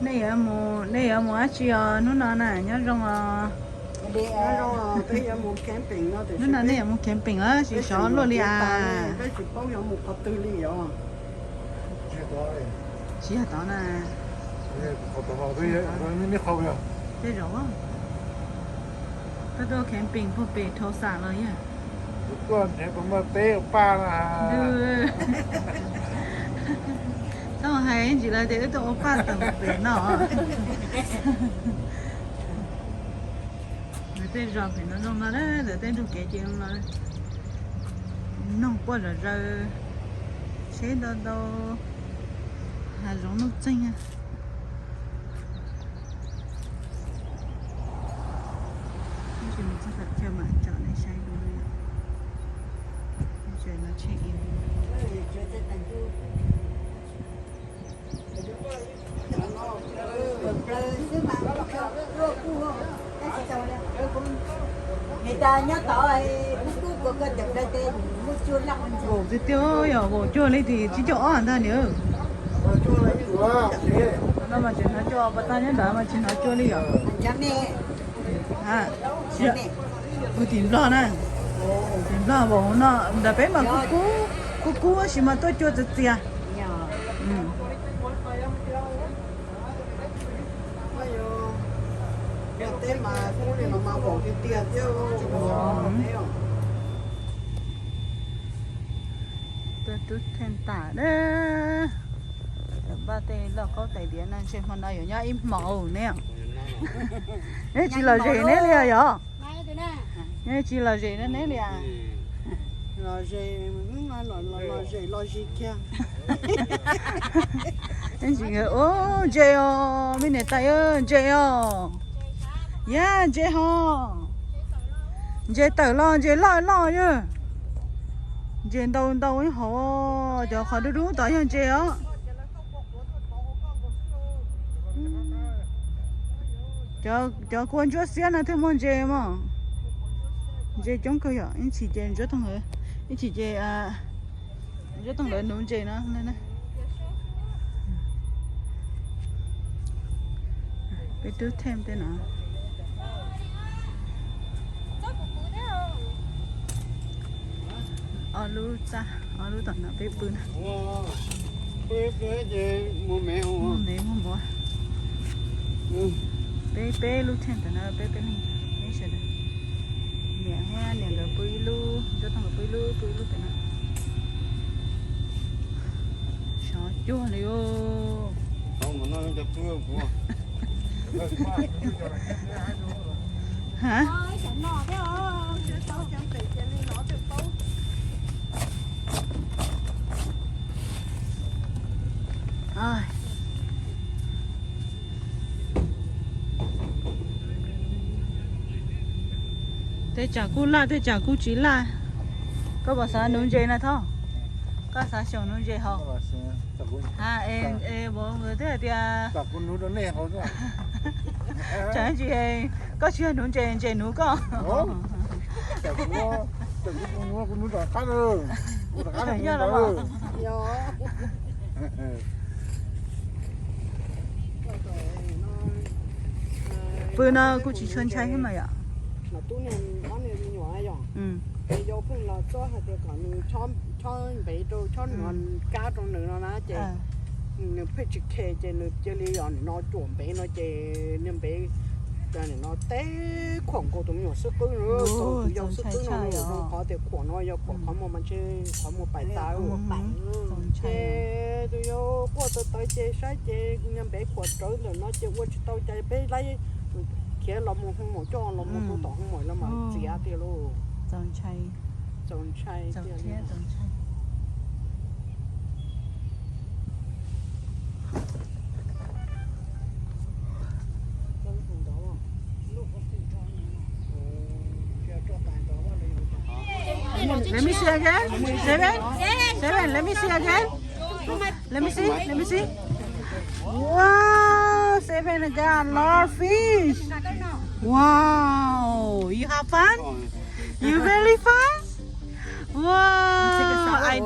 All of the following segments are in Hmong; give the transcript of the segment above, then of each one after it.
Nej yuav mus, nej yuav mus dab tsi os hnub no na? Nyob zoo os. Hnub no nej yuav mus camping os, tsis sov luaj li as. Tsis yog tod na. Tej zaum koj tuaj camping puag pem Tulsa los yog? Txhob hais ntsis lawv tias wb tuaj ua paj tawm pem no. Lawv tej zos pem no zoo no, lawv tej ntug kev ces zoo no, noog quaj zom zaws, tsheb ntau ntau, hav zoov nuj txeeg. Tab sis mus txog qhov chaw mam tsom nej saib dua. Tseem no check in. Vau tiag tiag yog vau cuag li tim tsib caug ob ntag niam. No mas tseem hnov cuag, pas tag nyob ntawd mas tsis hnov cuag li yom. Ua tim Nplog na, tim Nplog vau no ntawm peb mas kub kub, kub kub tab sis mas tuaj cuag txias txias. Tuaj tub theej tam na, npaj tej lauj kaub tais diav no ntshe hmo no yuav nyob ib hmos ne. Neb tsis lom zem neb li yom? Neb tsis lom zem neb li as? Ntse os, me niam tais, ntse os. Yog ntse ho. Ntses tawm los ntses loj loj yog. Ntses ntau ntau hauv, cov qhov dub dub tod yog ntses os. Cov kua ntsuab xiab no thiaj muaj ntses mog. Ntses coob kawg yom, ib chim ces ntsuab toog, ib chim ces ntsuab toog lawv nuv ntses no. Peb tub theej tej no. Ob lub txaj, ob lub tom no peb pw na. Muaj mev muaj mov. Peb peb lub theej tom no peb peb leeg, peb sawv daws. Niam thiab niam nkawd pw ib lub, Ntsuab Toog nkawd pw ib lub, pw ib lub pem no. Sov cuag li os. Ha? Tej tsam kuj laj, tej tsam kuj tsis laj. Koj puas xav nuv ntses na Thoj? Koj xav xyaum nuv ntses hos? Ha, es vauv nkawd twb hais tias tsam tsis, koj tsis yog nuv ntses, ntses nuv koj. Yog los. Pw no kuj tsis tshua ntshai thiab mas yom. Tub niag me nyuam yog, yau pheej los txob hais tias kom nws chob npev rau, chob nws kab rau nws no na ces nws pheej tsis khe ces nws cia li yog nim no cuam npev no ces niag npev nim no teb khuam nkaus tus me nyuam xub qwb, tus yau xub qwb no, qhov tias khuam no yog khuam qhov muag mas ntshe qhov muag pais tas. Ces tus yau quaj tawv tawv ces saib ces niag npev khuam rawv ntawm no ces ua tsis tau cas peb laib khiav los mus hoo maum coj los mus hoo tom hoo maum los mas txiav tiag lauj. Txaus ntshai. Let me see again. Seven, Seven, let me see again. Let me see, let me see. Wow, Seven got a lot of fish. Wow, you have fun? You very fun? Wow, I,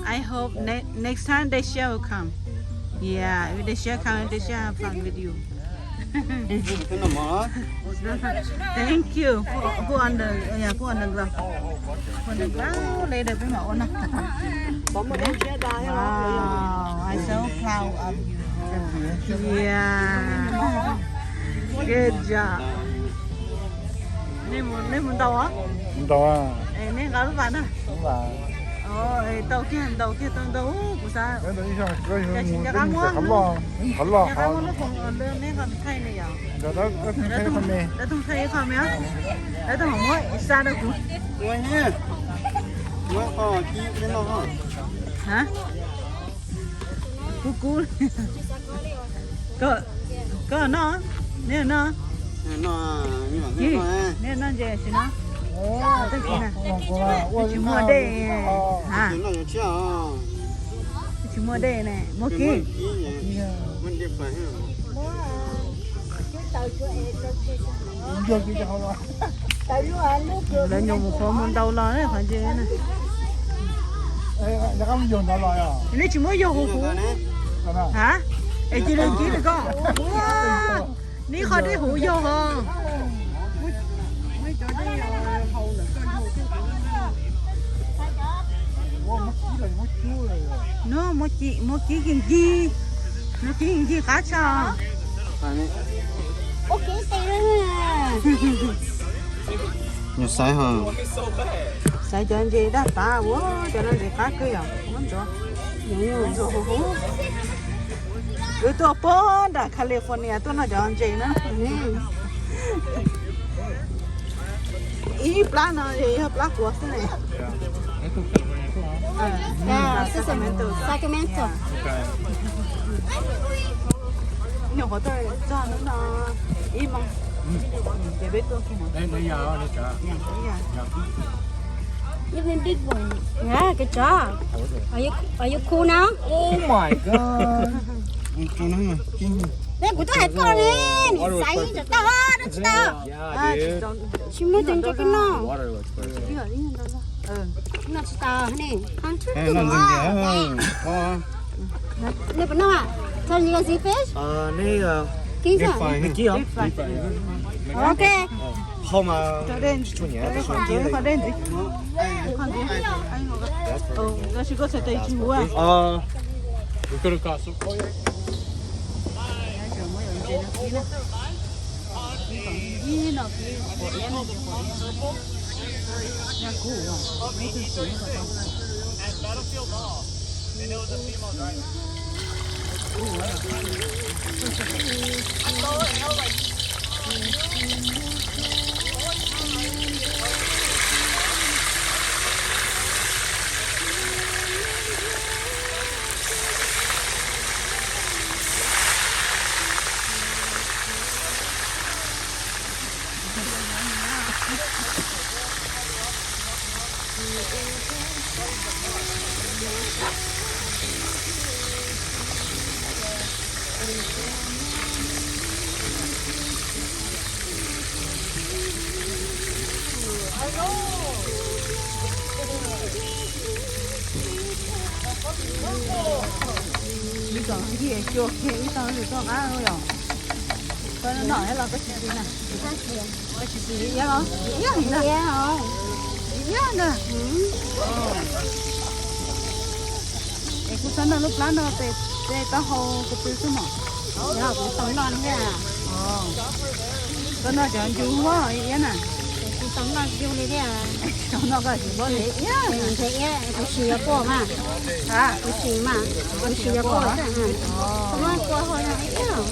I hope ne next time they shall come. Yeah, we dey share account, we dey share fun video. Thank you. Put, put on the, yeah, put on the glove. Put on the glove later, peb mam ua no. Wow, I'm so proud of you. Yeah. Good job. Nej mus, nej mus ntaus os? Ntaus. Es nej nqa lub vas na. Tau kiag, ntaus kiag tau ntau, kuv xav. Cas tsis nco qab muab, nco qab muab lub khoom neb nqa thaij li yom. Dawb Tooj thaij ib qho me, dawb Tooj thaij ib qho me, dawb Tooj muab xa rau kuv. Kub kub. Koj noj, neb noj. Neb noj ntses tsis noj. Tsis muaj dej. Tsis muaj dej ne, muaj kib. Lawv nyuam mus qhuav mus ntaus los qhov ntses na. Neb tsis muab yog huv huv. Ha? Es cia li kib rau koj. Neb qhov dej huv yog ho. No, muab kib, muab kib nkig nkig, no kib nkig qab tshaj. Xaiv cov ntses daj tav ua cov no ntses qab kawg yom, muab ntxuav, ntxuav huv huv. Wb tuaj puag nram California tuaj noj cov ntses na. Ib plab no yog plab quav xwb ne. Sacramento. Nyuam qhuav tuaj txog hnub no ib moos, ces peb tuaj kiag no. Even big one. Yeah, good job. Are you, are you cool now? Oh my god. Peb kuv twb hais koj ne, nim xaiv yeej tsam tau, dab tsi tau. Tsis muaj tus ntse koj noj. Noj tsis tau ne. Nej puas noj? Tell you guys eat fish? Kib xwb. Ok. Ib txoj ntsis cua kiag ib txoj ntsis txoj qab yom. Koj noj los koj tsis txiv na. Koj tsis txiv iab los? Iab na. Iab na. Es kuv xav noj lub plab no pem tej taub hau kuv pw xwb mom. Yog kuv tau noj li thiab. Koj noj cov ncu huab iab na. Kuv tau noj yug li thiab. Tau noj koj tsis huab li iab. Ntshe iab kuv sis yuav quaj mas. Kuv sis mas, kuv sis yuav quaj xwb. Kuv muab kua ho yog iab.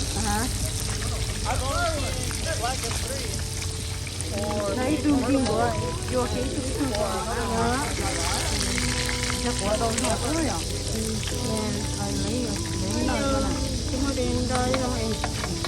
Ib tug nkig nkuav, cua kiag ib tug ib tug nkuav. Yog quav tau noj xwb yom. Tsis muaj tus nrog zoo.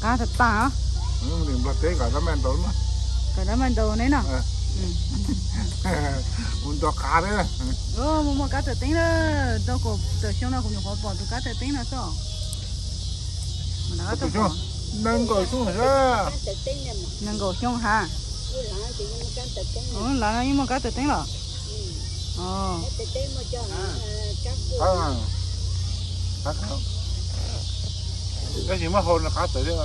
Qab tag tag. Nploog teb kom dab maj ntaus no. Kom dab maj ntaus ne no. Mus nrog qav thiab. Mus muaj kab tawm teeb lawm, tau kaum tawm xyoo no kuv nyuam qhuav pom tus kab tawm teeb no xwb. Nees nkaum xyoo, nees nkaum xyoo ha. Lawv no yeej muaj kab tawm teeb los? Tab sis muab hau nws qab tawm thiab.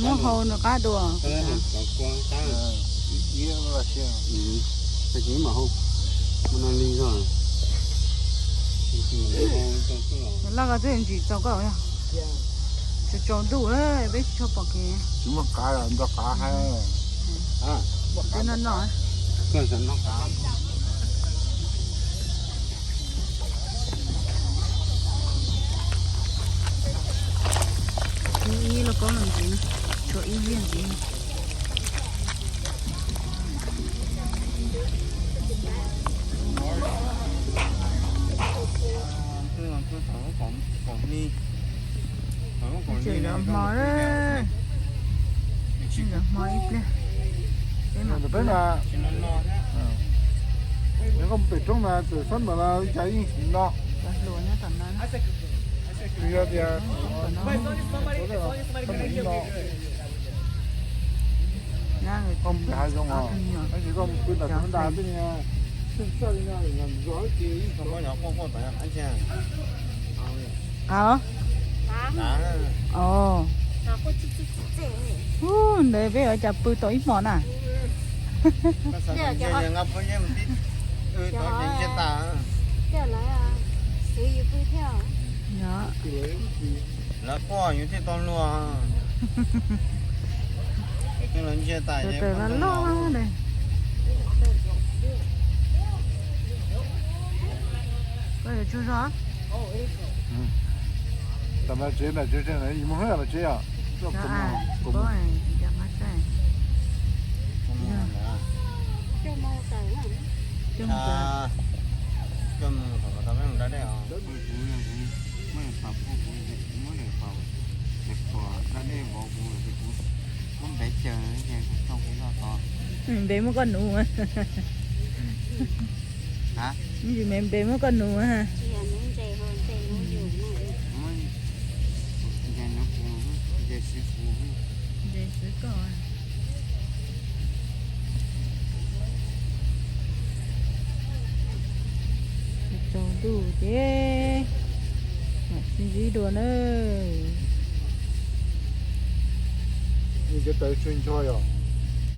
Muab hau nws qab dua. Laj koj twb ntsis txaus koj, tsaus ntuj peb tsis tshua pom kev. Tsis muaj qav nrog qav hais. Tej no no. Ib ib los koob los ntxiv, tshuav ib yig ntxiv. Tseem lov hmo, tseem lov hmo ib pliag. Peb mas, koj mus pem roob na, txawm xob ntawm no li cas yeej tsis no. Tsis yog tias koj mus pem hav zoov os, tab sis koj mus pw nram tus nrad tej niag, txawj txawj li no, zos ib ce ib qho. Qav. Ntawd peb yuav cas pw tau ib hmos na. Lawv quaj yus thiaj tau luag. Lawv ntsia tas loj loj. Koj yuav tsaug zog. Tam no tsev ntawm tsev, yus mus hnub los tsev os. Npe muab koj nuv. Npe muab koj nuv. Npe xwb koj. Tsaus ntuj ces mam sib ntsib dua nawb. Cov taws tsw ncho yom.